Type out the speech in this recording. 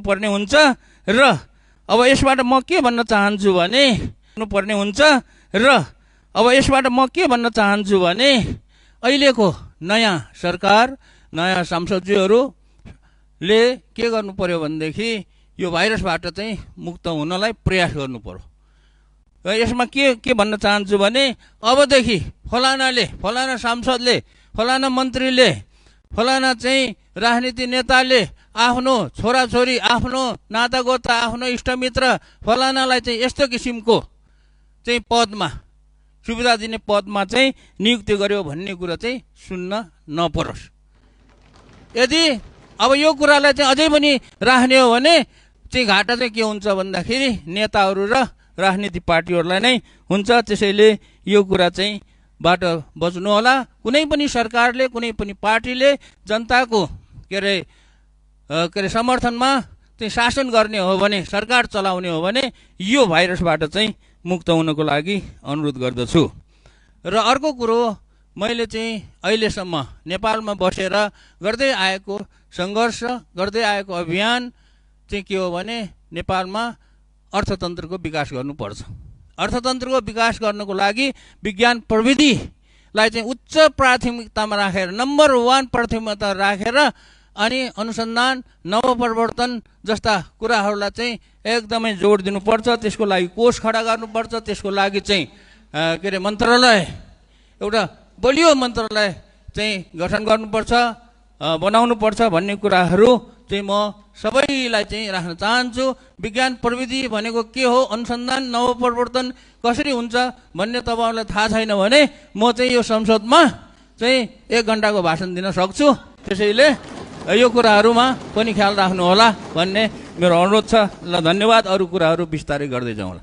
पर्ने हुन्छ र अब यसबाट म के भन्न चाहन्छु भने पर्ने हुन्छ र अब यसबाट म के भन्न चाहन्छु भने अहिलेको नयाँ सरकार नयाँ सांसदज्यूहरूले के गर्नु पर्यो भनेदेखि यो भाइरसबाट चाहिँ मुक्त हुनलाई प्रयास गर्नु पर्यो। यसमा के भन्न चाहन्छु भने अबदेखि फलानाले फलाना सांसदले फलाना मन्त्रीले फलाना चाहिँ राजनीति नेताले आफ्नो छोराछोरी आफ्नो नातागोता आफ्नो इष्टमित्र फलानालाई चाहिँ यस्तो किसिमको चाहिँ पदमा सुविधा दिने पदमा चाहिँ नियुक्ति गर्यो भन्ने कुरा चाहिँ सुन्न नपरोस्। यदि अब यो कुरालाई चाहिँ अझै पनि राख्ने हो भने चाहिँ घाटा चाहिँ के हुन्छ भन्दाखेरि नेताहरू र राजनीतिक पार्टीहरूलाई नै हुन्छ। त्यसैले यो कुरा चाहिँ बाट बच्नु होला। कुनै पनि सरकारले कुनै पनि पार्टीले जनताको के अरे समर्थनमा चाहिँ शासन गर्ने हो भने सरकार चलाउने हो भने यो भाइरसबाट चाहिँ मुक्त हुनको लागि अनुरोध गर्दछु। र अर्को कुरो मैले चाहिँ अहिलेसम्म नेपालमा बसेर गर्दै आएको सङ्घर्ष गर्दै आएको अभियान चाहिँ के हो भने नेपालमा अर्थतन्त्रको विकास गर्नुपर्छ। अर्थतन्त्रको विकास गर्नको लागि विज्ञान प्रविधिलाई चाहिँ उच्च प्राथमिकतामा राखेर नम्बर 1 प्राथमिकता राखेर अनि अनुसन्धान नवप्रवर्तन जस्ता कुराहरूलाई चाहिँ एकदमै जोड दिनुपर्छ। त्यसको लागि कोष खडा गर्नुपर्छ। त्यसको लागि चाहिँ के अरे मन्त्रालय एउटा बलियो मन्त्रालय चाहिँ गठन गर्नुपर्छ बनाउनुपर्छ भन्ने कुराहरू चाहिँ म सबैलाई चाहिँ राख्न चाहन्छु। विज्ञान प्रविधि भनेको के हो अनुसन्धान नवप्रवर्तन कसरी हुन्छ भन्ने तपाईँहरूलाई थाहा छैन भने म चाहिँ यो संसदमा चाहिँ 1 घण्टाको भाषण दिन सक्छु। त्यसैले यो कुराहरूमा पनि ख्याल राख्नु होला भन्ने मेरो अनुरोध छ। ल धन्यवाद। अरू कुराहरू बिस्तारै गर्दै जाउँला।